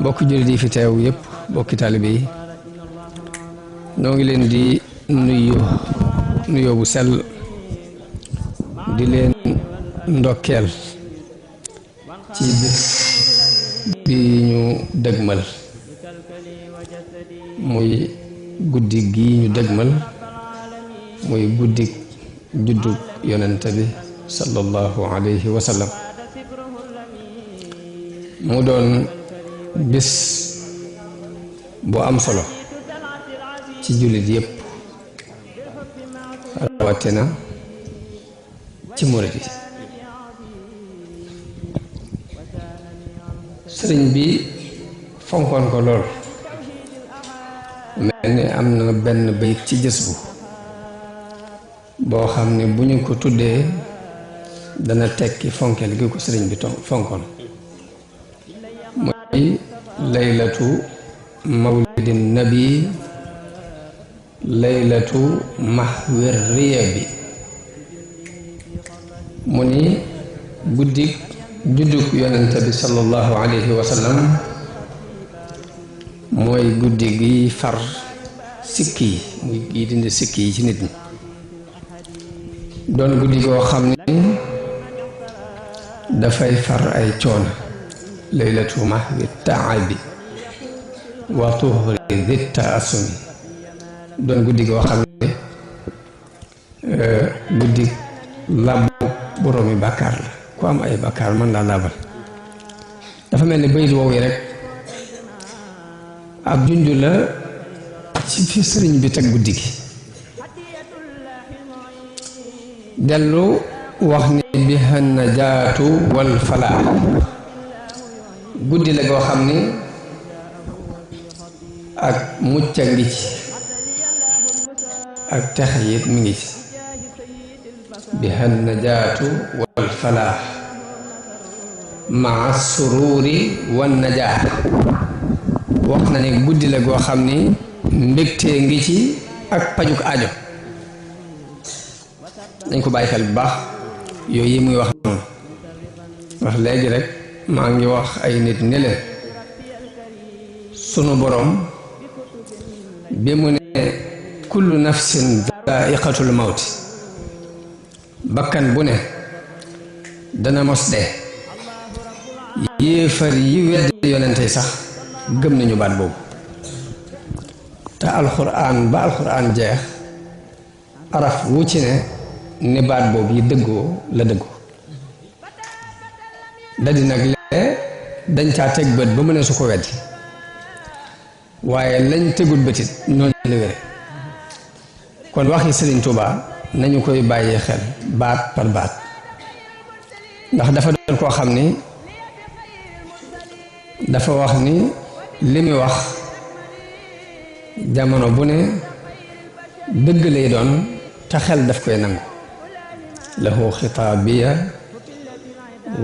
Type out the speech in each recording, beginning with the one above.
bokki jullit yi fi teew yëpp bokki taalibe yi noo ngi leen di nuyoo bu sell di leen ndokkeel ci bés bi ñu dëgmal muy guddi gi ñu dëgmal muy guddi juddu yonent bi sallallahu alayhi wa sallam mu doon bis bu am solo ci jullit yépp rawatina ci murit yi sëriñ bi fonkoon ko lool mel ni am na benn bayit ci jës bu boo xam ne bu ñu ko tuddee dana tekki fonkeel gi ko sëriñ bi fonkoon mooy laylatu mawlidin nabi laylatu mahwir riya bi mu ni guddi juddug yonent bi sallallahu alayhi wa sallam mooy guddi gi far sikki yi muy gi dindi sikki yi ci nit ñi doon guddi goo xam ni dafay far ay coono laylatu mahwi taabi wa tuhri di taasumi doon guddi goo xam ne guddi làbbu boroomi bàkkaar la ku am ay bàkkaar mën laa laabal dafa mel ni bayit woowu yi rek ab junj la ci fi sëriñ bi teg guddi gi dellu wax ni biha najaatu wal falaax guddi la goo xam ni ak mucc a ngi ci ak texe yit mi ngi ci biha najaatu wal falaax maa suruuri wan najaax wax na ne guddi la goo xam ni mbégtee ngi ci ak pajuk aajo dañ ko bàyyi xel bu baax yooyu yi muy wax noonu wax léegi rek maa ngi wax ay nit ne leen sunu boroom bi mu ne kullu nafsin zaiqatul mawti bakkan bu ne dana mos dee yéefar yi wedd yonente sax gëm nañu baat boobu te alxuraan ba alxuraan jeex araf wu ci ne baat boobu yi dëggoo la dëggoo daldi nag lee dañ caa teg bët ba mu ne su ko weddi waaye lañ tegul bëtit noonu la wére kon waxi Sëriñ Tuubaa nañu koy bàyyee xel baat par baat ndax dafa doon koo xam ni dafa wax ni li muy wax jamono bu ne dëgg lay doon te xel daf koy nangu lahu xitaabiya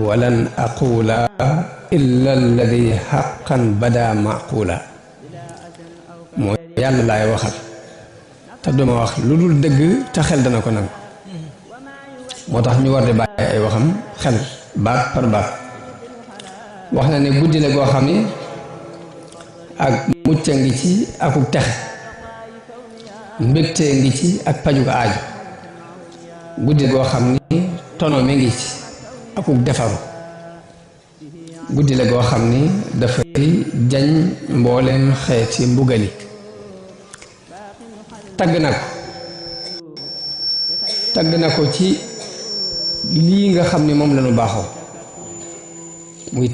walan aqula illa alladi xaqan bada maqula mooy yàlla laay waxal te duma wax lu dul dëgg te xel dana ko nangu moo tax ñu war di bàyyi ay waxam xel baat par baat wax na ne guddi la goo xam ni ak mucc a ngi ci akuk texe mbégtee ngi ci ak pajuk aajo guddi goo xam ni tono mi ngi ci akuk defaru guddi la goo xam ni dafay jañ mbooleem xeeti mbugali tagg na ko ci lii nga xam ni moom lañu baaxoo muy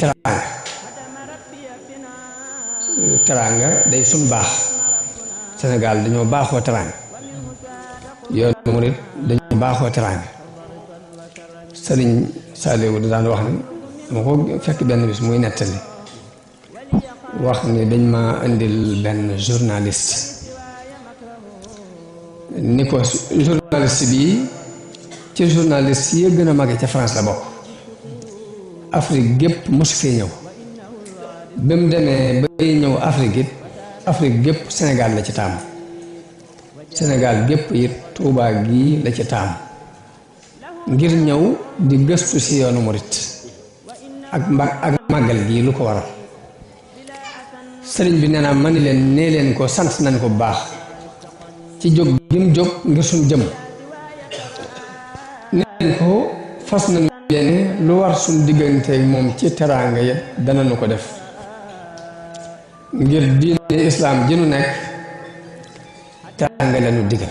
teraanga day suñ baax Sénégal dañoo baaxoo teraanga yoon murit dañoo baaxoo teraanga Sëriñ Saaliwu da daan wax ni dama ko fekk benn bis muy nettali wax ni dañ ma indil benn journaliste ni ko journaliste bi ci journaliste yi gën a mage ca France la bokk Afrique gépp mosu fee ñëw ba mu demee bay ñëw Afrique gépp Sénégal la ci taamu Sénégal gépp it Tuubaa gi la ci taamu ngir ñëw di gëstu ci yoonu murit ak màggal gi lu ko waral sëriñ bi nee naa ma ni leen nee leen ko sant nañ ko bu baax ci jóg gi mu jóg ngir suñ jëm nee leen ko fas nañu yéene lu war suñ digganteeg moom ci teraanga ya danañu ko def ngir diine islaam ji nu nekk teraanga lañu digal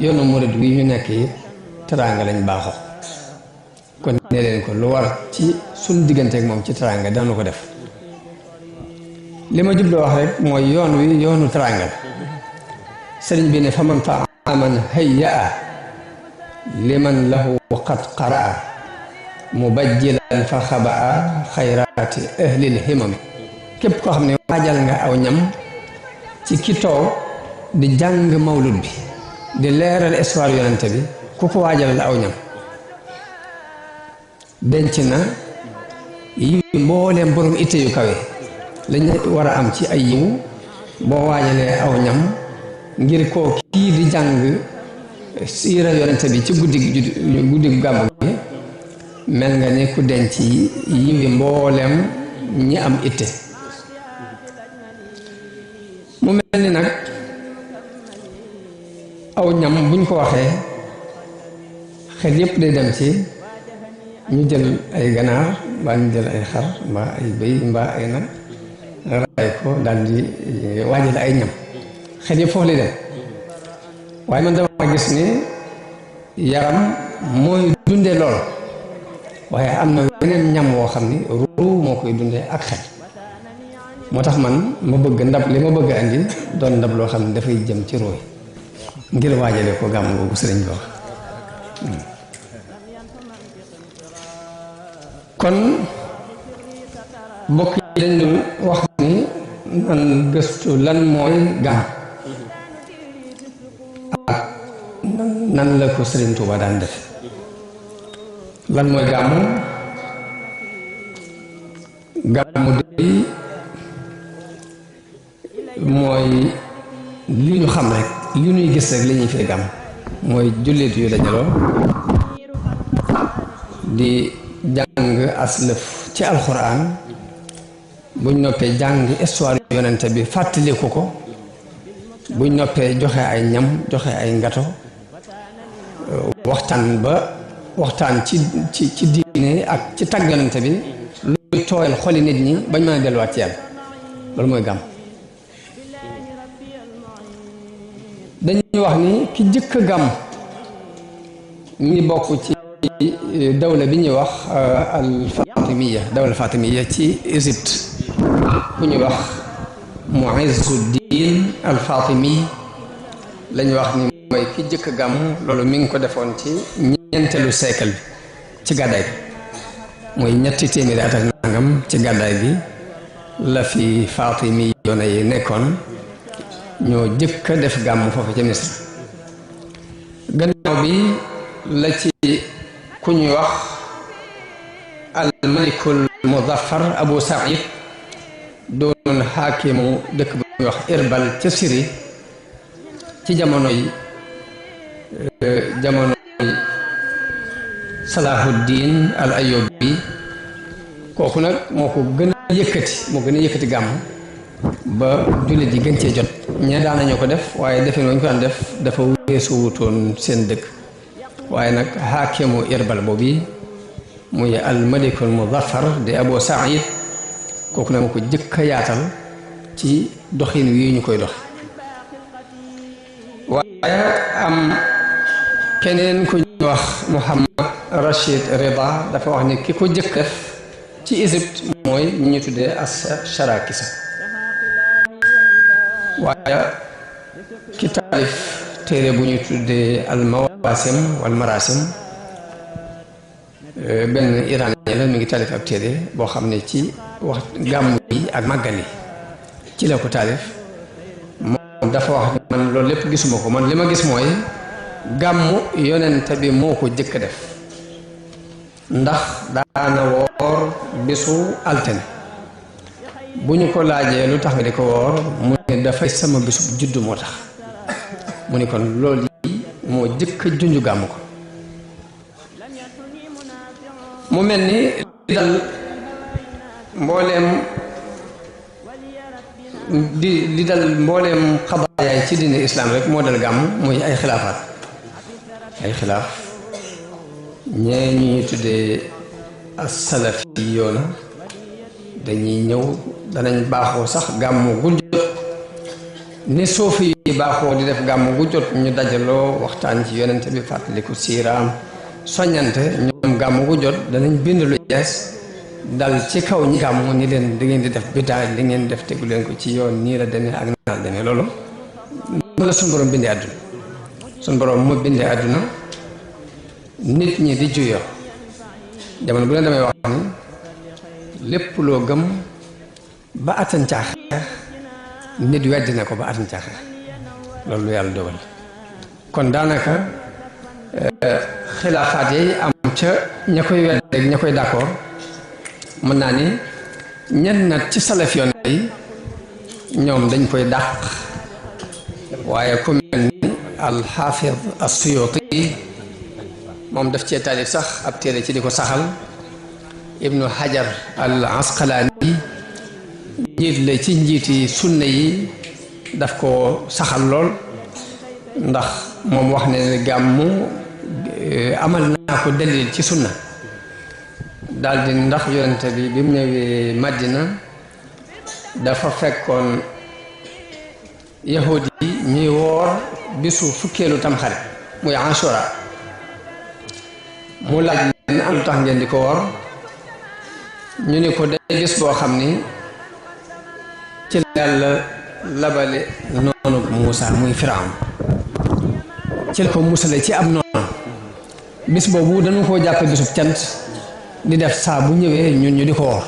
yoonu murid wi ñu nekk yi teraanga lañ baaxoo kon nee leen ko lu war ci suñ digganteeg moom ci teraanga danañu ko def li ma jubloo wax rek mooy yoon wi yoonu teraanga la sëriñ bi ne fa man taaman hayyaa liman lahu qad qaraa mubajjilan fa xabaa xayraati ahlil himami képp koo xam ne waajal nga aw ñam ci ki toog di jàng mawlud bi di leeral histoire yonente bi ku ko waajalal aw ñam denc na yi mbooleem borom itte yu kawe lañ war a am ci ay yiw boo waajalee aw ñam ngir koo kii di jàng siira yonente bi ci guddi gàmmu gi mel nga ne ku denc yiwi mbooleem ñi am itte mu mel ni nag aw ñam buñ ko waxee xel yépp day dem ci ñu jël ay ganaar mbaa ñu jël ay xar mbaa ay bëy mbaa ay nag ray ko daal di waajal ay ñam xel yépp foofu lay dem waaye man dama gis ni yaram mooy dundee lool waaye am na weneen ñam woo xam ni ruu moo koy dundee ak xel moo tax man ma bëgg ndab li ma bëgg a andi doon ndab loo xam ne dafay jëm ci rooy ngir waajale ko gàmm googu sëriñ bi wax kon mbokk yi dañ dul wax ni nan gëstu lan mooy gàmm ak nan la ko sëriñ Tuuba daan def lan mooy gàmmu gàmmu day mooy li ñu xam rek li ñuy gis rek li ñuy fee gàmm mooy jullit yu dajaloo di jàng aslëf ci alxuraan buñ noppee jàng histoire yonente bi fàttaliku ko buñ noppee joxe ay ñam joxe ay ngato waxtaan ci diine ak ci tagg yonente bi luy tooyal xoli nit ñi bañ mën a delluwaat ci yàlla loolu mooy gàmm dañuy wax ni ki jëkk gàmm mi ngi bokk ci dawla bi ñuy wax al fatimiya dawla fatimiya ci Égypte ku ñuy wax Muizzuddin al Fatimi lañu wax ni mooy ki jëkk gàmm loolu mi ngi ko defoon ci ñeenteelu siècle bi ci gàddaay bi mooy ñetti téeméeri at ak nangam ci gàddaay bi la fi Fatimi yoona yi nekkoon ñoo jëkk a def gàmm foofu ca Misra gannaaw bi la ci ku ñuy wax al malikul muzaffar Abu Saïd doon xaakimu dëkk bu ñuy wax Irbal ca Syrie ci jamonoy Salahuddin al Ayyubi kooku nag moo ko gën a yëkkati gàmm ba jullit yi gën cee jot ña daan nañu ko def waaye defeen wañ ko daan def dafa weesu wutoon seen dëkk waaye nag xaakimu Irbal boobu muy al malikul muzaffar di Abu Saïd kooku nag moo ko jëkk a yaatal ci doxin wi ñu koy dox waaye am keneen ku ñu wax Muhammad Rashid Rida dafa wax ni ki ko jëkk def ci Égypte mooy ñi ñu tuddee as-Sharakisa waaye ki taalif téere bu ñu tuddee al mawasim wal marasim benn iranien la mi ngi taalif ab téere boo xam ne ci wax gàmmu yi ak màggal yi ci la ko taalif moom dafa wax man loolu lépp gisuma ko man li ma gis mooy gàmmu yonent bi moo ko jëkk def ndax daana woor bisu altine bu ñu ko laajee lu tax nga di ko woor mu ne dafay sama bisu juddu moo tax mu ne kon loolu yi moo jëkk junju gàmmu ko mu mel ni li dal mbooleem di dal mbooleem xabaar ci diine islam rek moo dal gàmm muy ay xilaafaat ay xilaaf ñee ñuy tuddee as-salafi yoona dañuy ñëw danañ baaxoo sax gàmmu gu jot ni soofi yi baaxoo di def gàmmu gu jot ñu dajaloo waxtaan ci yonente bi fàttaliku siiraam soññante ñoom gàmmu gu jot danañ bind lu yees dal ci kaw ñi gàmmu ni leen da ngeen di def bidaa li ngeen def tegu leen ko ci yoon nii la demee ak naa la demee loolu la suñu borom bindee àdduna suñu borom mu bindee àdduna nit ñi di juyoo jamono bu leen damay wax ni lépp loo gëm ba attan caa xeex nit weddi na ko ba attan caa xeex loolu yàlla dogal kon daanaka xilaafaat yi am ca ña koy weddi ak ña koy d'accord mën naa ni ñenn nag ci salaf yoon yi ñoom dañ koy dàq waaye ku mel ni alxaafid as-Suyuti moom daf cee taalif sax ab téere ci di ko saxal ibnu Hajar al Asqalaani njiit la ci njiiti sunna yi daf ko saxal lool ndax moom wax ne gàmmu amal naa ko dalil ci sunna daldi ndax yonente bi bi mu ñëwee Madina dafa fekkoon yahudi yi ñuy woor bisu fukkeelu tamxarit muy Ashura mu laaj leen am lu tax ngeen di ko woor ñu ni ko day gis boo xam ni ci Yàlla labale noonu Muusa muy Firawna ci la ko musale ci ab noonu bis boobu dañu koo jàppe bisub cant di def saa bu ñëwee ñun ñu di ko woor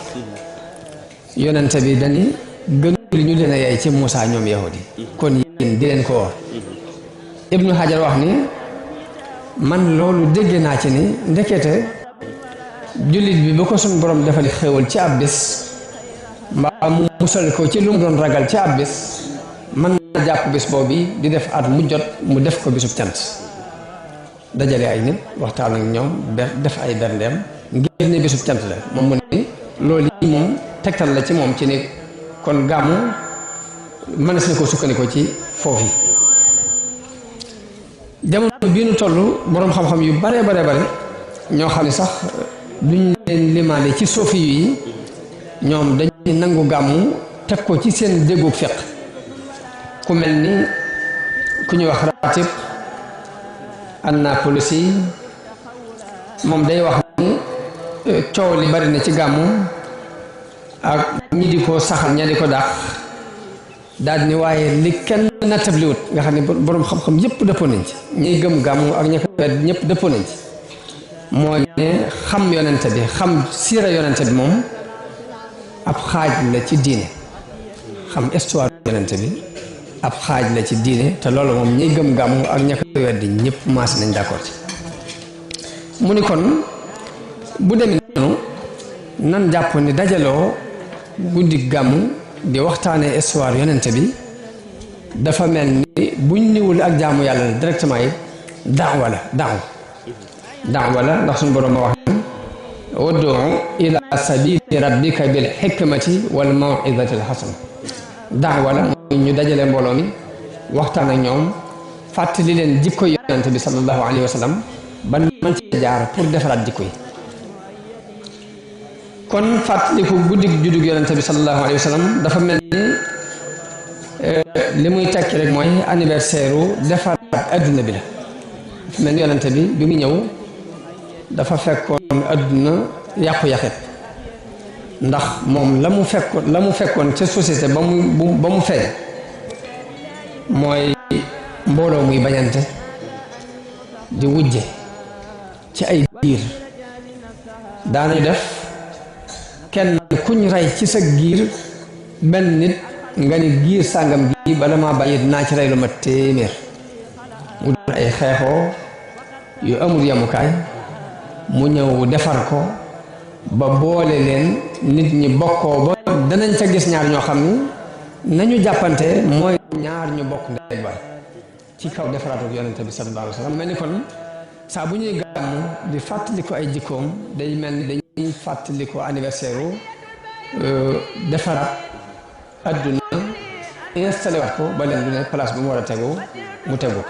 yonente bi dani gënu li ñu leen a yaay ci Muusa ñoom yahudi kon yéen di leen ko woor Ibnu Hajar wax ni man loolu dégg naa ci ni ndekete jullit bi ba ko suñ borom defal xéewal ci ab bis mbaa mu musal ko ci lu mu doon ragal ci ab bis mën na jàpp bis boobu di def at mu jot mu def ko bisub cant dajale ay nit waxtaan ak ñoom def ay berndeem ngir ne bisub cant la moom mu ne loolu yi moom tegtal la ci moom ci ne kon gàmmu mënees na ko sukkandikoo ci foofu yi jamono bii nu toll boroom xam-xam yu bare ñoo xam ne sax duñ leen limaale ci soofi yi ñoom dañuy nangu gàmmu teg ko ci seen déggu fiq ku mel ni ku ñuy wax Ratib An-Napulusi moom day wax ni coow li bari na ci gàmmu ak ñi di ko saxal ña di ko dàq daal ni waaye li kenn nattabliwut nga xam ne boroom xam-xam yépp dëppoo nañ ci ñiy gëm gàmmu ak ña ko wedd ñëpp dëppoo nañ ci moo ne xam yonente bi xam siira yonente bi moom ab xaaj la ci diine xam histoire yonente bi ab xaaj la ci diine te loolu moom ñiy gëm gàmmu ak ña ko weddi ñëpp maas nañ d'accord ci mu ni kon bu demee noonu nan jàpp ni dajaloo guddi gàmmu di waxtaanee histoire yonente bi dafa mel ni buñ niwul ak jaamu yàlla directement yi daawa la daawa la ndax suñu borom ma wax ud'u ila sabili rabbika bil hikmati wal maw'izati al hasana daawa la mooy ñu dajale mbooloo mi waxtaan ak ñoom fàttali leen jikko yonente bi sallallahu alayhi wa sallam ban man ci jaar pour defaraat jikko yi kon fàttaliku guddig juddug yonente bi sallallahu alayhi wa sallam dafa mel ni li muy tekki rek mooy anniversaire u defaraat adduna bi la dafa mel ni yonente bi bi mu ñëw dafa fekkoon adduna yàqu-yàqet ndax moom la mu fekkoon ca société ba mu feeñ mooy mbooloo muy bañante di wujje ci ay giir daanañu def kenn kuñ rey ci sa giir benn nit nga ni giir sàngam gi bala maa bàyyi dinaa ci rey lu ma téeméer mu doon ay xeexoo yu amul yemukaay mu ñëw defar ko ba boole leen nit ñi bokkoo ba danañ ca gis ñaar ñoo xam ni nañu jàppante mooy ñaar ñu bokk ndey baay ci kaw defaraatu yonente bi sallallahu alayhi wa sallam mel ni kon saa bu ñuy gàmmu di fàttali ko ay jikkoom day mel ni dañuy fàttali ko anniversaire u defaraat adduna installé waat ko ba leen du ne place bu mu war a tegu mu tegu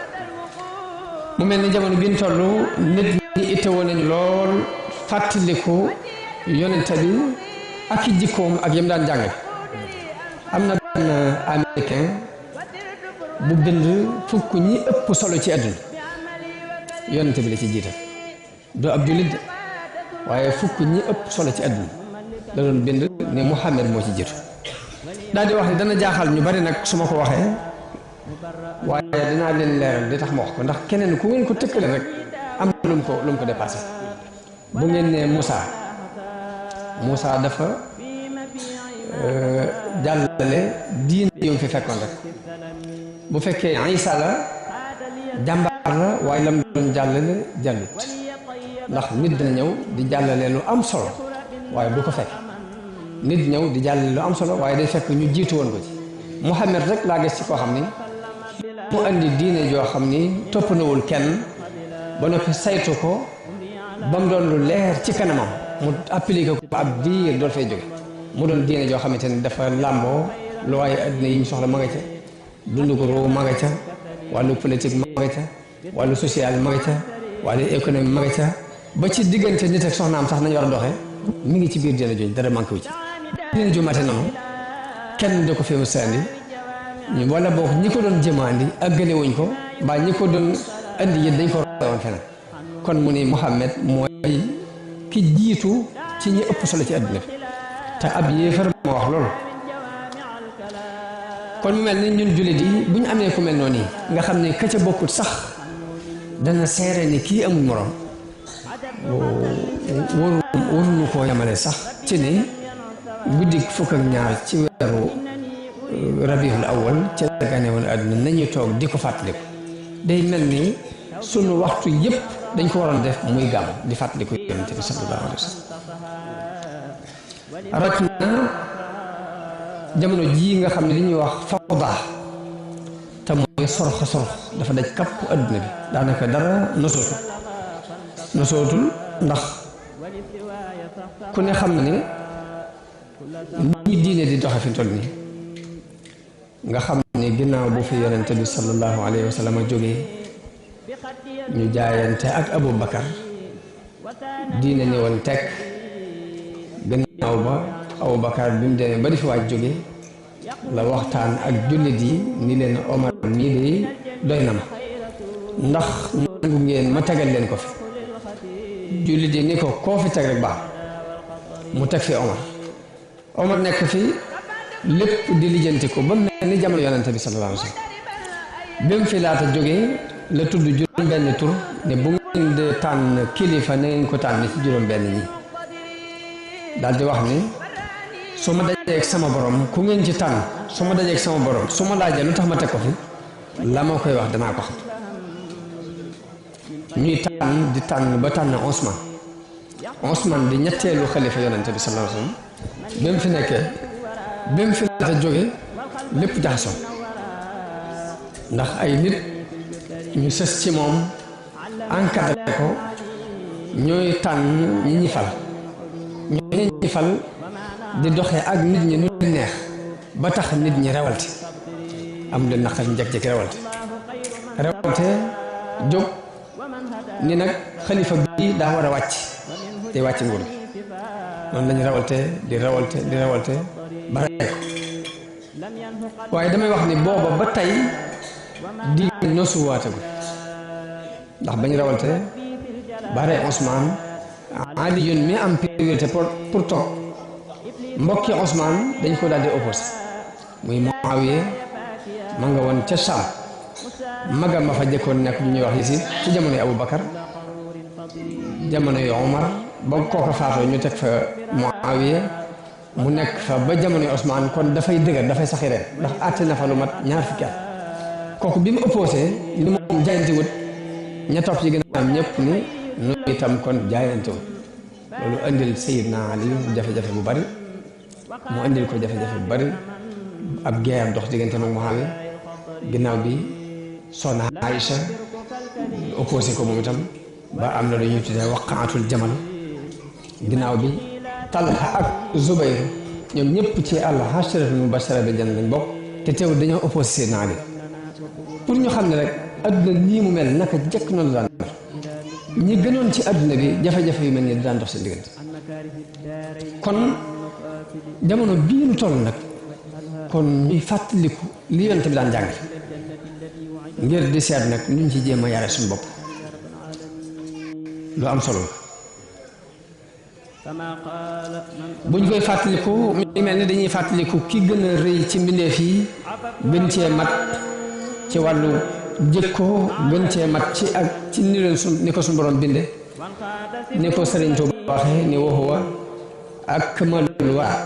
mu mel ni jamono bi ñu toll nit ñi itteewoo nañ lool fàttaliku yonente bi ak i jikkoom ak yam daan jàngale am na benn américain bu bind fukk ñi ëpp solo ci àdduna yonente bi la ci jiital doo ab jullit waaye fukk ñi ëpp solo ci àdduna la doon bind ne Muhammad moo ci jiitu daal di wax ni dana jaaxal ñu bari nag su ma ko waxee waaye dinaa leen leeral li tax ma wax ko ndax keneen ku ngeen ko tëkkale rek am na lu mu ko dépassé bu ngeen ne Moussa dafa jàllale diine yu mu fi fekkoon rek bu fekkee Isa la jàmbaar la waaye lam doon jàllale jàllut ndax nit dina ñëw di jàllale lu am solo waaye du ko fekk nit ñëw di jàllale lu am solo waaye day fekk ñu jiitu woon ko ci Muhammad rek laa gis ci koo xam ni mu andi diine joo xam ni topp nawul kenn ba noppi saytu ko ba mu doon lu leer ci kanamam mu appliqué ko ab diir doon fay jóge mu doon diine joo xamante ni dafa làmboo lu waaye addina yi ñu soxla ma nga ca dundu ko roo ma nga ca wàllu politique ma nga ca wàllu social ma nga ca wàllu économie ma nga ca ba ci diggante nit ak soxnaam sax nañu war a doxee mi ngi ci biir diine jooju dara manqué wu ci diine ju mate noonu kenn da ko fi mu sandi wala boog ñi ko doon jëmaandi àggale wuñ ko mbaa ñi ko doon andi yit dañ ko royoon feneen kon mu ni Muhammad mooy ki jiitu ci ñi ëpp solo ci àdduna bi te ab yéefar moo wax loolu kon mu mel ni ñun jullit yi bu ñu amee ku mel noonu nga xam ne ka ca bokkut sax dana seere ni kii amul morom waruñu koo yamale sax ci ni guddi fukk ak ñaar ci weeru rabiul awal ci la gane woon àdduna nañu toog di ko fàttaliku day mel ni sunu waxtu yëpp dañ ko waroon def muy gàmm di fàttaliku yonent bi sallallahu alayhi wa sallam rat na jamono jii nga xam ne li ñuy wax fawda te mooy sorx dafa daj kapp àdduna bi daanaka dara nosootul ndax ku ne xam na ne ñi diine di doxe fi toll nii nga xam ne ginnaaw bu fi yonente bi sallallahu alayhi wa sallam jógee ñu jaayante ak Abu Bakar diine ni woon teg ginnaaw ba Abu Bakar bi mu demee ba di fi waaj jóge la waxtaan ak jullit yi ni leen Omar mii de doy na ma ndax nangu ngeen ma tegal leen ko fi jullit yi ni ko koo fi teg rek baax mu teg fi Omar nekk fi lépp di lijjanti ko ba mel ni jamono yonente bi sallallahu alayhi wa sallam bi mu fi laata jógee la tudd juróom benn tur ne bu ngeen de tànn kilifa na ngeen ko tànn ci juróom benn ñi daal di wax ni su ma dajeeg sama borom ku ngeen ci tànn su ma dajeeg sama borom su ma laajee lu tax ma teg ko fi la ma koy wax danaa ko xam ñuy tànn di tànn ba tànn Ousmane di ñetteelu xalifa yonente bi sallallahu alayhi wa sallam bi mu fi nekkee bi mu fi laata jóge lépp jaxasoo ndax ay nit ñu sës ci moom encadré ko ñooy tànn ñi fal ñi fal di doxee ak nit ñi nu neex ba tax nit ñi rewalte am leen naqar njëkk-njëkk rewalte jóg ni nag xalifa bi daa war a wàcc te wàcc nguur gi noonu lañu di rewalte ba rey ko waaye damay wax ni booba ba tey di nosuwaatagul ndax bañ rewalte ba rey Ousmane Ali yoon mi am priorité pour toog mbokki Ousmane dañ ko daal di opposé muy Muawiya ma nga woon ca Sham magam ma fa jëkkoon nekk ñu ñuy wax Yasid ci jamonoy Abu Bakar jamonoy Omar ba kooka faatoo ñu teg fa Muawiya mu nekk fa ba jamonoy Ousmane kon dafay dëgër dafay saxi reen ndax àtte na fa lu mat ñaar fukki at kooku bi mu opposé li moom jaayante wut ña topp ci ginnaawam ñëpp ni nu itam kon jaayante wut loolu andil Sayyidna Ali jafe-jafe bu bari mu andil ko jafe-jafe bu bari ab guerre dox diggante mag Muawiya ginnaaw bi soxna Aïcha opposé ko moom itam ba am na lu ñuy tuddee waqaatul jamal ginnaaw bi Talha ak Zubayr ñoom ñëpp ci al-asharatul mubashara bil janna lañ bokk te teew dañoo opposé naa li pour ñu xam ne rek adduna nii mu mel naka jekk noonu daan ñi gënoon ci adduna bi jafe-jafe yu mel ni daan dox seen diggante kon jamono bii nu toll nag kon ñuy fàttaliku li yonent bi daan jàng ngir di seet nag nuñ ci jéem a yare suñu bopp lu am solo buñ koy fàttaliku mi mel ni dañuy fàttaliku ki gën a rëy ci mbindeef yi gën cee mat ci wàllu jikko gën cee mat ci ak ci ni ko suñu borom binde ni ko Sëriñ Tuubaa waxee ni wa huwa akmalul wara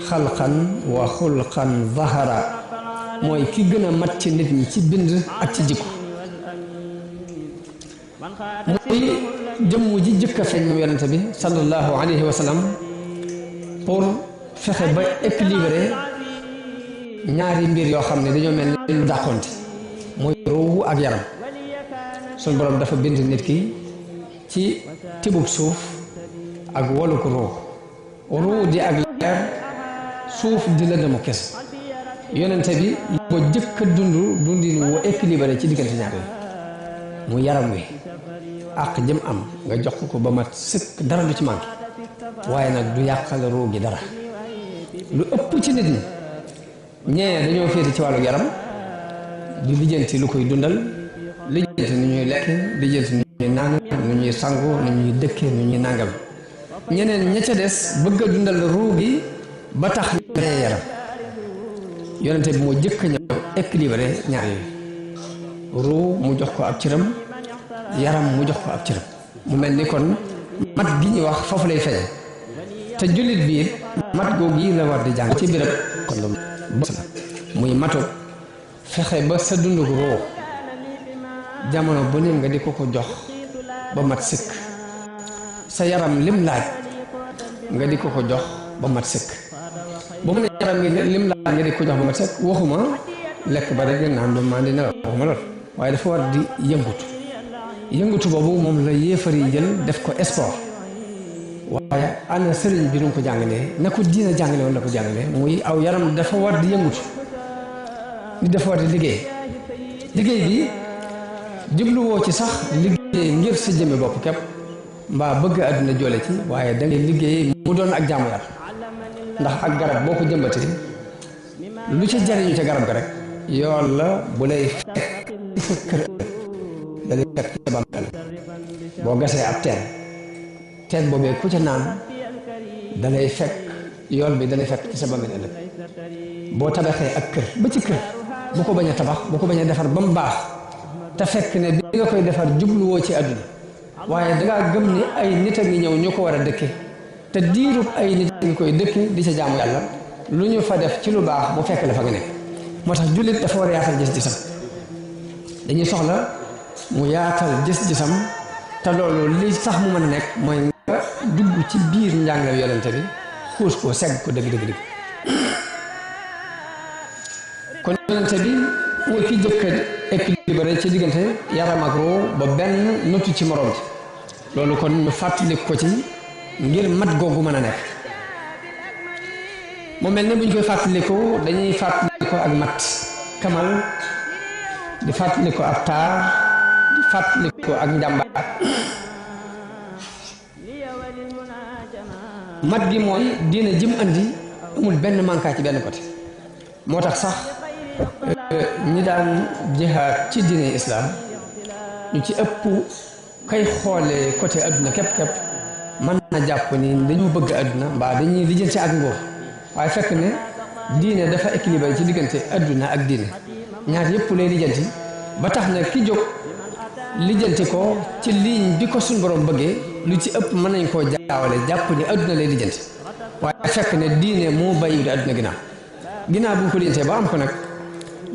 xalqan wa xulqan zahara mooy ki gën a mat ci nit ñi ci bind ak ci jikko muy jëmm ji jëkk a feeñ mu yonente bi sallallahu alayhi wa sallam pour fexe ba équilibré ñaari mbir yoo xam ne dañoo mel ni lu dàqonte muy ruuhu ak yaram suñu borom dafa bind nit ki ci tibub suuf ak wolu ko ruuhu di ak leer suuf di la demu kes yonente bi moo jëkk a dundin wu équilibré ci diggante ñaar yi mu yaram wi ak jëm am nga jox ko ba mat sëkk dara du ci manqué waaye nag du yàqal ruu gi dara lu ëpp ci nit ñi ñee dañoo féete ci wàllu yaram di lijjanti lu koy dundal lijjanti nu ñuy lekk lijjanti nu ñuy naan nu ñuy sangu nu ñuy dëkke nu ñuy nàngam ñeneen ña ca des bëgg a dundal ruu gi ba tax ree yaram yonente bi moo jëkk a ñëw équilibré ñaar yooyu ruu mu jox ko ab cëram yaram mu jox ko ab cëram mu mel ni kon mat gi ñuy wax foofu lay feeñ te jullit bi mat googu yi la war di jàng ci béréb kon la muy matu fexe ba sa dundug ruu jamono bu ne nga di ko jox ba mat sëkk sa yaram lim laaj nga di ko jox ba mat sëkk ba mu ne yaram gi lim laaj nga di ko jox ba mat sëkk waxuma lekk ba rek naan ba maa di nelaw waxuma lool waaye dafa war di yëngutu boobu moom la yéefar yi jël def ko sport waaye ana sëriñ bi nu ko jàngalee na ko diina jàngale woon la ko jàngalee muy aw yaram dafa war di yëngutu ni dafa war di liggéey bi jubluwoo ci sax liggéey ngir sa jëmme bopp képp mbaa bëgg àdduna joole ci waaye da ngay liggéey mu doon ak jaamu yàlla ndax ak garab boo ko jëmbatee lu ca jariñu ca garab ga rek yoon la bu lay fekk kër da lay fekk ca bàmmeel boo gasee ab teen boobee ku ca naan da lay fekk yool bi da lay fekk ci sa bàmmeel ëllëg boo tabaxee ak kër ba ci kër bu ko bañ a tabax bu ko bañ a defar ba mu baax te fekk ne bi nga koy defar jubluwoo ci àdduna waaye dangaa gëm ni ay nit a ngi ñëw ñu ko war a dëkke te diirub ay nit a ngi koy dëkke di sa jaamu yàlla lu ñu fa def ci lu baax mu fekk la fa nga nekk moo tax jullit dafa war a yaatal gis-gisam dañuy soxla mu yaatal gis-gisam te loolu li tax mu mën a nekk mooy nga dugg ci biir njàngale yonente bi xuus ko segg ko dëgg kon yonente bi mooy ki jëkk équilibré ci diggante yaram ak ruu ba benn notu ci morom ci loolu kon ñu fàttali ko ci ngir mat googu mën a nekk mu mel ne bu ñu koy fàttaliku dañuy fàttaliku ak mat kamal di fàttaliku ak taar di fàttaliku ak njàmbaar mat gi mooy diine jëm andi amul benn manka ci benn côté moo tax sax ñi daan jihaad ci diine islam ñu ci ëpp kay xoolee côté adduna képp mën na jàpp ni dañoo bëgg adduna mbaa dañuy lijjanti ak nguur waaye fekk ne diine dafa équilibré ci diggante adduna ak diine ñaar yëpp lay lijjanti ba tax na ki jóg lijjanti ko ci ligne bi ko suñ borom bëggee lu ci ëpp mën nañ koo jaawale jàpp ni adduna lay lijjanti waaye fekk ne diine moo bàyyi di adduna ginnaaw bu ñu ko lijjantee ba am ko nag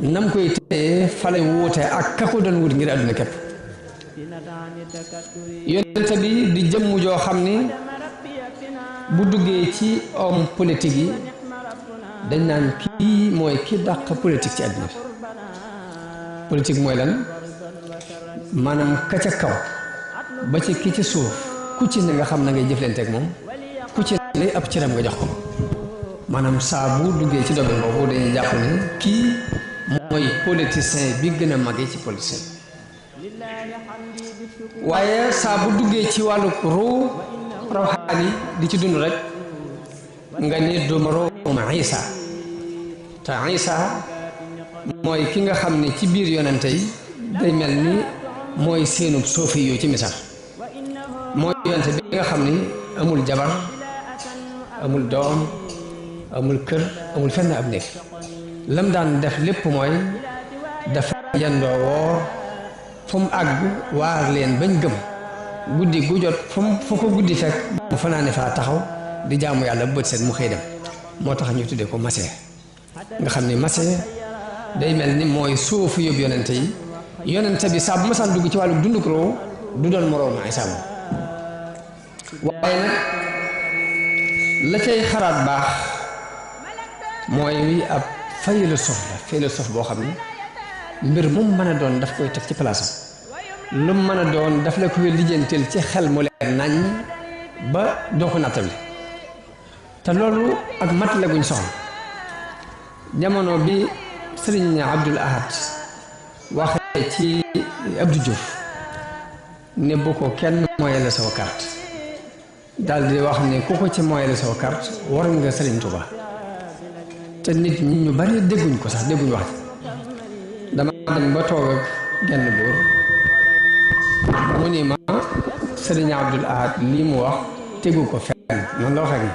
nam koy téye fale wuute ak ka ko doon wut ngir adduna képp yonente bi di jëmm joo xam ni bu duggee ci homme politique yi dañ naan kii mooy ki dàq politique ci àdduna bi politique mooy lan maanaam ka ca kaw ba ci ki ci suuf ku ci ne nga xam na ngay jëflanteeg moom ku ci ne lay ab cëram nga jox ko maanaam saa bu duggee ci domaine boobu dañuy jàpp ne kii mooy politicien bi gën a màggee ci politicien waaye saa bu duggee ci wàllu ruu rawxaani di ci dund rek nga ni doomu Isa te Isa mooy ki nga xam ne ci biir yonente yi day mel ni mooy seenub soofi yu ci misaal mooy yonente bi nga xam ni amul jabar amul doom amul kër amul fenn ab néeg lam daan def lépp mooy dafa yendoo woor fu mu àgg waar leen bañ gëm guddi gu jot fu ko guddi fekk mu fanaane faa taxaw di jaamu yàlla bët set mu xëy dem moo tax ñu tuddee ko Masiix nga xam ni Masiix day mel ni mooy suufu yóbbu yonente yi yonente bi saa bu masaan dugg ci wàllu dunduk roo du doon moroom Isa moom waaye nag la cay xaraat baax mooy ab philosophe boo xam ne mbir mu mën a doon daf koy teg ci place am lu mu mën a doon daf la koy lijjanteel ci xel mu leer nañ ba doo ko nattable te loolu ak mat la guñ soxla jamono bi sëriñ Abdul Ahad waxee ci Abdou Diouf ne bu ko kenn mooyale saw carte daal di wax ne ku ko ci mooyale saw carte war nga sëriñ Tuubaa te nit ñi ñu bari dégguñ ko sax dégguñ wax dama dem ba toog ak genn buur mu ni ma sëriñ Abdul Ahad lii mu wax tegu ko fenn noonu la waxee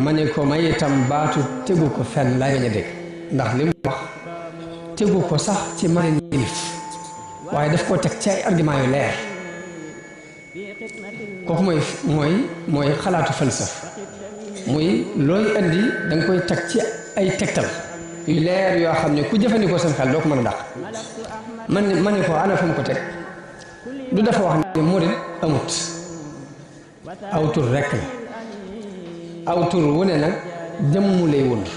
ma ne ko may itam baatu tegu ko fenn laa nga dégg ndax li mu wax tegu ko sax ci mën yilif waaye daf koo teg ci ay argument yu leer kooku mooy xalaatu falsaf muy looy indi da nga koy teg ci ay tegtal yu leer yoo xam ne ku jëfandikoo seen xel doo ko mën a dàq man ne ko ana fu mu ko teg du dafa wax ne murid amut aw tur rekk la aw tur wu ne nag jëmmu lay wund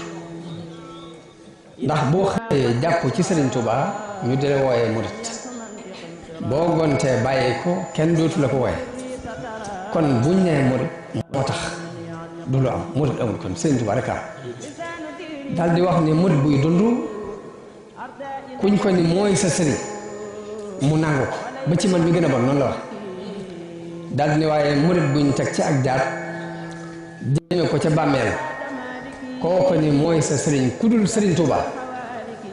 ndax boo xëyee jàpp ci Sëriñ Tuubaa ñu di la wooyee murid boo gontee bàyyi ko kenn dootu la ko wooye kon buñ nee murid moo tax du lu am murid amul kon Sëriñ Tuubaa rek am daal di wax ne murid buy dund kuñ ko ni mooy sa sëriñ mu nangu ko ba ci man mi gën a bon noonu la wax daal di ne waaye murid buñ teg ci ak jaar jëme ko ca bàmmeel kooko ni mooy sa sëriñ ku dul Sëriñ Tuubaa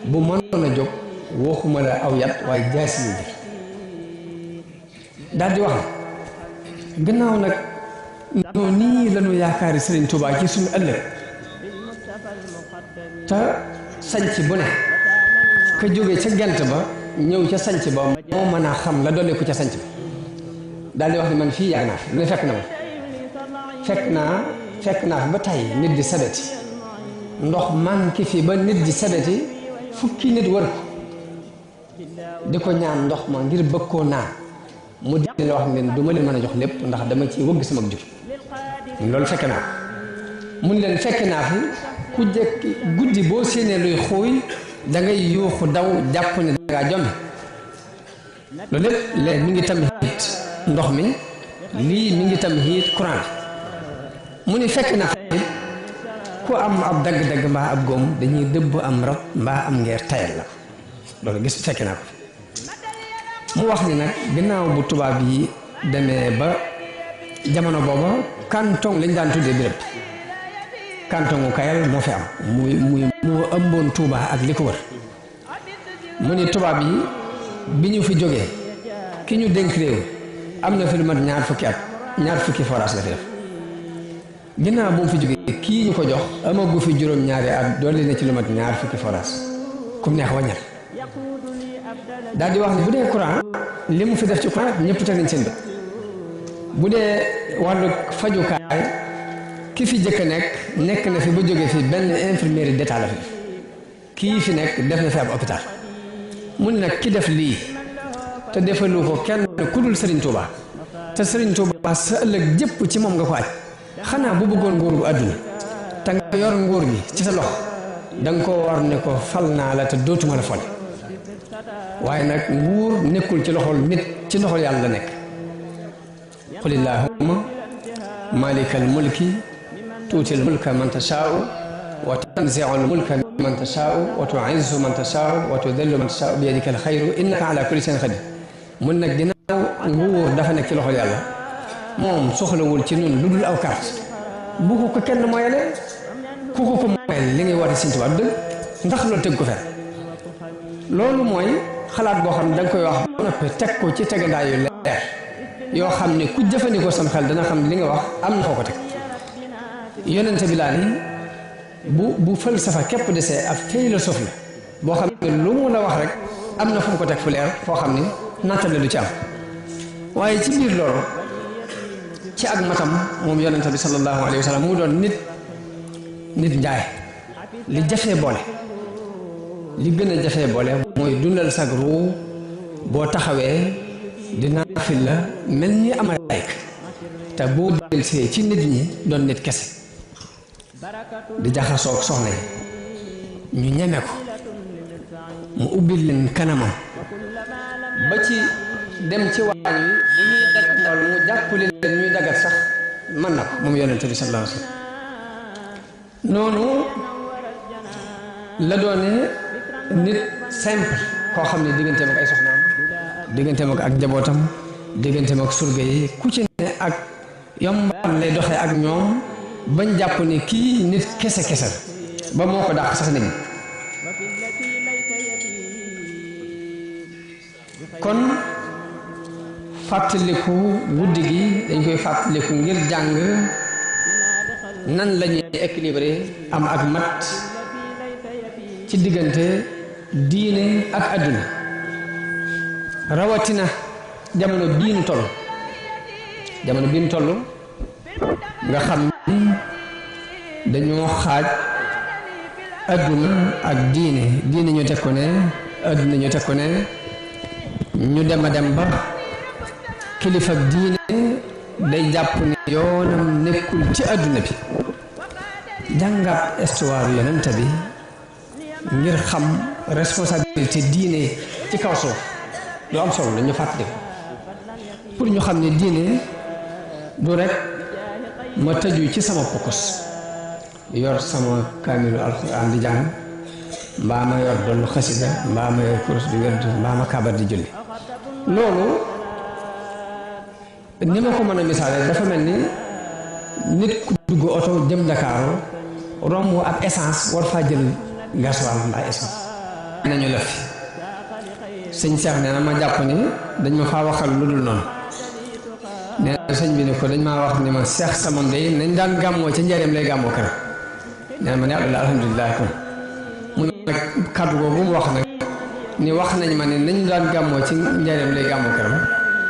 bu mënoon a jóg waxuma la aw yat waaye jaasi yi jël daal di wax ne gannaaw nag noo nii lañu yaakaari Sëriñ Tuubaa ci suñu ëllëg te sanc bu ne ka jóge ca gent ba ñëw ca sanc ba moo mën a xam la dolli ko ca sanc ba daal di wax ne man fii yàgg naa fi lu ne fekk na ma fekk naa fi ba tey nit di sabeti ndox manqué fi ba nit di sabeti fukki nit wër ko di ko ñaan ndox ma ngir bëgg koo naan mu di la wax leen du ma leen mën a jox lépp ndax dama ci wëgg sama jur loolu fekk naa mun leen fekk naa fi ku jekki guddi boo séenee luy xuuy da ngay yuuxu daw jàpp ne dangaa jommi loolu lépp léegi mi ngi tamit ndox mi lii mi ngi tamit courant bi mu ni fekk naa fi ku am ab dagg-dagg mbaa ab góom dañuy dëbb am rab mbaa am ngeer tayal la loolu gis fekk naa ko mu wax ni nag ginnaaw bu tubaab yi demee ba jamono booba canton lañ daan tuddee béréb canton Kayal moo fi am moo ëmboon Touba ak li ko wër mu ni tubaab yi bi ñu fi jógee ki ñu dénk réew am na fi lu mat ñaar fukki forage la fi def ginnaaw bu mu fi jógee kii ñu ko jox amagu fi juróom-ñaari at dolli na ci lu mat ñaar fukki forage kum neex waññal daal di wax ne bu dee courant li mu fi def ci courant ñëpp teg nañ seen bët bu dee wàllu fajukaay ki fi jëkk nekk na fi ba jógee fi benn infirmerie d'état la fi def kii fi nekk def na fi ab hôpital mu ne nag ki def lii te defalu ko kenn ku dul Serigne Touba te Serigne Touba sa ëllëg jëpp ci moom nga ko aj xanaa bu bëggoon nguur gu àdduna te nga yor nguur gi ci sa loxo da nga koo war ne ko fal naa la te dootuma la fal waaye nag nguur nekkul ci loxol nit ci loxol yàlla la nekk qul illahumma malikal mulki tuutil mulka man tashaa'u wa tanzi'ul mulka mimman tashaa'u wa tu'izzu man tashaa'u wa tudhillu man tashaa'u bi yadika al-khayru innaka ala kulli shay'in qadir mun nag ginnaaw nguur dafa nekk ci loxol yàlla moom soxlawul ci nun lu dul aw carte bu ko kenn moyale ku ko moyal li ngay woote Sëñ Tuubaa dëgg ndax loolu teg ko fer loolu mooy xalaat boo xam ne da nga koy wax ba noppi teg ko ci tegandaay yu leer yoo xam ne ku jëfandikoo sam xel dana xam ne li nga wax am na foo ko teg yonente bi laa ni bu falsafa képp desee ab philosophie la boo xam ne lu mu la wax rek am na fu mu ko teg fu leer foo xam ne nattale du ci am waaye ci biir loolu ci ak matam moom yonente bi sallallahu alayhi wa sallam mu doon nit njaay li jafee boole li gën a jafee boole mooy dundal sag ruu boo taxawee di naafil la mel ni am malaayka te boo delsee ci nit ñi doon nit kese di jaxasoog soxna yi ñu ñeme ko mu ubbil leen kanamam ba ci dem ci waañ wi bu ñuy dagg ndawal mu jàppale leen ñuy dagat sax mën na ko moom yonente bi sallallahu alayhi wa sallam noonu la doone nit simple koo xam ne digganteem ak ay soxnaam digganteem ak njabootam digganteem ak surga yi ku ci ne ak yombam lay doxee ak ñoom bañ jàpp ni kii nit kese kese ba moo ko dàq sax nit ñi kon fàttaliku guddi gi dañ koy fàttaliku ngir jàng nan la ñuy équilibré am ak mat ci diggante diine ak àdduna rawatina jamono bii nu toll nga xam ni dañoo xaaj àdduna ak diine ñu teg ko ne àdduna ñu teg ko ne ñu dem a dem ba kilifa diine day jàpp ni yoonam nekkul ci àdduna bi jàngat histoire yonent bi ngir xam responsabilité diine ci kaw suuf lu am solo la ñu fàttali ko pour ñu xam ne diine du rek ma tëju ci sama pokos yor sama kaamilu alxuraan di jàng mbaa ma yor doon xasida mbaa ma yor kurus di werd mbaa ma kabar di julli loolu ni ma ko mën a misaale dafa mel ni nit ku dugg oto jëm Ndakaaru romb ak essence war faa jël gasoil mbaa essence nañu la fi sëñ Cheikh nee na ma jàpp ni dañ ma faa waxal lu dul noonu nee na sëñ bi ne ko dañ maa wax ni ma Cheikh sama ndey nañ daan gàmmoo ca njëriñ lay gàmmoo kër nee na ma ne alhamdulilah kon mu ne nag kàddu googu mu wax nag ni wax nañ ma ne nañ daan gàmmoo ci njëriñ lay gàmmoo kër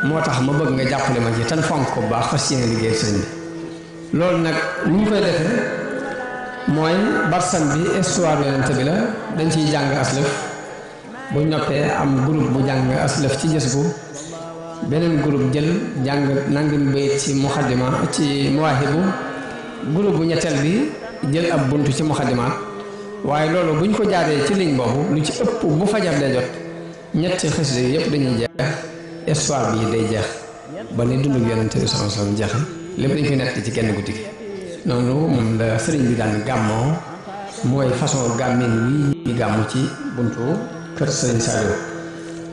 moo tax ma bëgg nga jàppale ma ci tan fonk ko baax fas yéene liggéey sëñ bi loolu nag ni ñu koy defee mooy barsan bi histoire yonent bi la dañ ciy jàng aslëf bu noppee am groupe bu jàng aslëf ci jës bu beneen groupe jël jàng nangam bayit ci muxaddima ci muwaahibu groupe bu ñetteel bi jël ab buntu ci muxaddimaat waaye loolu buñ ko jaaree ci ligne boobu lu ci ëpp bu fajar dee jot ñetti xasida yi yëpp dañuy jeex histoire bi day jeex ba ni dundu yonent bi sallallahu alayhi wasallam jeexe lépp dañ koy nett ci genn guddi gi noonu moom la sëriñ bi daan gàmmoo mooy façon gàmmin wi ñu gàmmu ci buntu kër sëriñ Saliou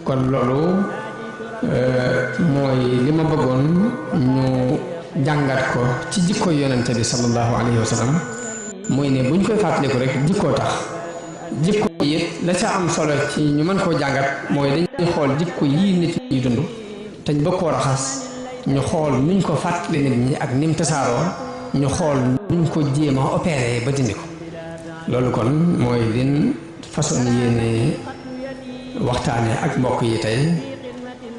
kon loolu mooy li ma bëggoon ñu jàngat ko ci jikko yonent bi sallallahu alayhi wa sallam mooy ne buñ koy fàttaliku rek jikkoo tax jikko yi it la ca am solo ci ñu mën koo jàngat mooy dañuy xool jikko yii nit ñi dund te ñu bëgg koo raxas ñu xool nuñ ko fàttali nit ñi ak nim tasaaroo ñu xool nuñ ko jéem a opéré ba dindi ko loolu kon mooy lin façon yéene waxtaane ak mbokk yi tey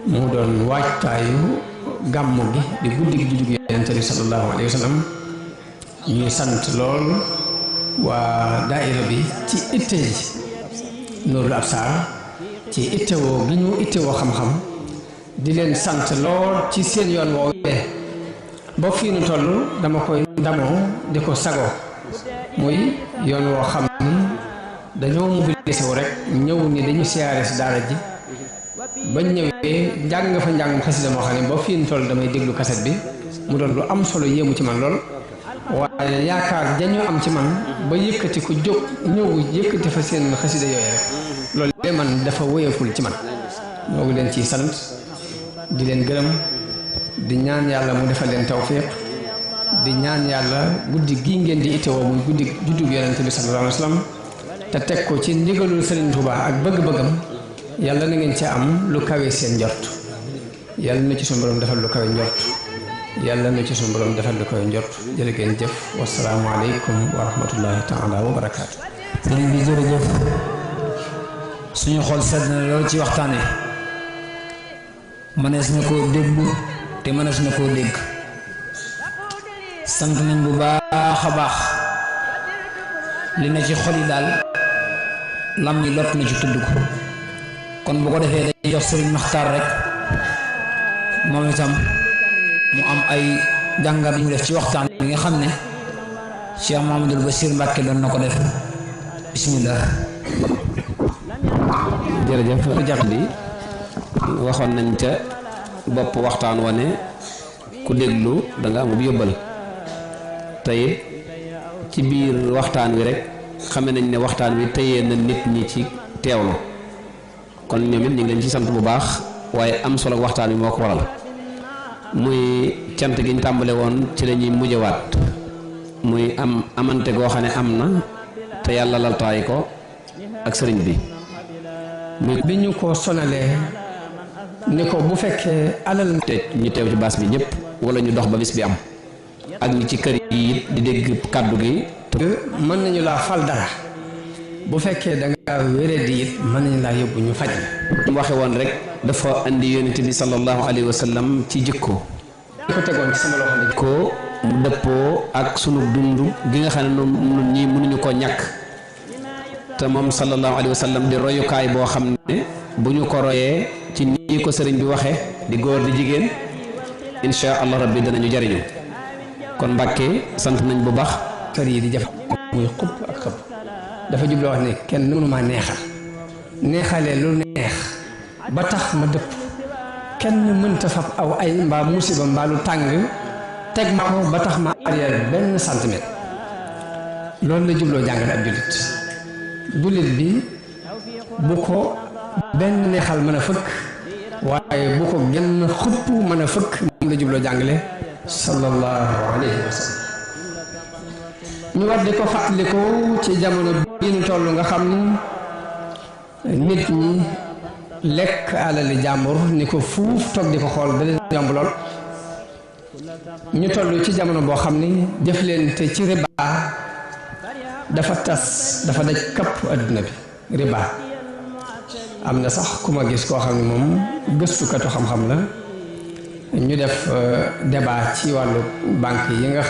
mu doon waajtaayu gàmmu gi di guddi gi juddu gi yonent bi sallallahu alayhi wa sallam ñuy sant lool waa daaira bi ci itte ji Nuurul Absar ci ittewoo gi ñu ittewoo xam-xam di leen sant lool ci seen yoon woowee ba fii nu toll dama koy ndamoo di ko sagoo muy yoon woo xam ni dañoo mobilisé wu rek ñëw ni dañu siyaare si daara ji bañ ñëwee njàng fa njàngum xasida moo xam ne ba fii nu toll damay déglu kaset bi mu doon lu am solo yéemu ci man lool waaye yaakaar dañu am ci man ba yëkkati ko jóg ñëw yëkkati fa seen xasida yooyu rek loolu de man dafa wéyeful ci man ñoo ngi leen ciy sant di leen gërëm di ñaan yàlla mu defal leen tawfiq di ñaan yàlla guddi gii ngeen di itewoo muy guddi juddug yonente bi sallallahu alayhi wa sallam te teg ko ci ndigalul Sëriñ Tuubaa ak bëgg-bëggam yàlla na ngeen ci am lu kawe seen njort yàlla na ci suñu borom defal lu kawe njort yàlla na ci suñu borom defal lu kawe njort jërë ngeen jëf wasalaamu aleykum wa rahmatullahi taala wa barakaatu. sëriñ bi jërëjëf suñu xol sedd na loolu ci waxtaane mënees na koo déglu te mënees na koo dégg sant nañ bu baax a baax li na ci xol yi daal lam ñi lot na ci tudd ko kon bu ko defee day jox sëriñ Maxtaar rek moom itam mu am ay jàngat yu mu def ci waxtaan bi nga xam ne Cheikh Mahamadul Bachir Mbàkke doon na ko def bismillah. jërëjëf jax bi waxoon nañ ca bopp waxtaan wa ne ku déglu da nga amub yóbbal tey ci biir waxtaan wi rek xame nañ ne waxtaan wi tëyee na nit ñi ci teewlu kon ñoom it ñu ngi leen ci sant bu baax waaye am solo waxtaan wi moo ko waral muy cant gi ñu tàmbale woon ci la ñuy mujjewaat muy amante goo xam ne am na te yàlla laltaay ko ak sëriñ bi bi ñu ko sonalee ni ko bu fekkee alal te ñu teew ci baas bi ñëpp wala ñu dox ba bis bi am ak ñi ci kër yi it di dégg kàddu gi mën nañu laa fal dara bu fekkee da nga wéré di it mën nañu laa yóbbu ñu faj mu waxe woon rek dafa andi yonent bi sallallahu alayhi wa sallam ci jikko ko tegoon ci sama loxo ko mu dëppoo ak sunu dund gi nga xam ne nun ñi mënuñu koo ñàkk te moom sallallahu alayhi wa sallam di royukaay boo xam ne bu ñu ko royee ci nii ko sëriñ bi waxe di góor di jigéen insha allah rabbi danañu jariñu kon Mbàkke sant nañ bu baax kër yi di jafe muy xupp ak xëpp dafa jubloo wax ne kenn mënu maa neexal neexalee lu neex ba tax ma dëpp kenn mënta fab aw ay mbaa musiba mbaa lu tàng teg ma ko ba tax ma arrière benn centimètre loolu la jubloo jàngale ab jullit bi bu ko benn neexal mën a fëkk waaye bu ko genn xupp mën a fëkk moom la jubloo jàngale sallallahu alayhi wa sallam ñu war di ko fàttaliku ci jamono bii ñu toll nga xam ni nit ñi lekk alali jàmbur ni ko fuuf toog di ko xool da leen yomb lool ñu toll ci jamono boo xam ni jëflante ci riba dafa tas dafa daj kapp adduna bi riba am na sax ku ma gis koo xam ne moom gëstukatu xam-xam la ñu def débat ci wàllu banque yi nga xam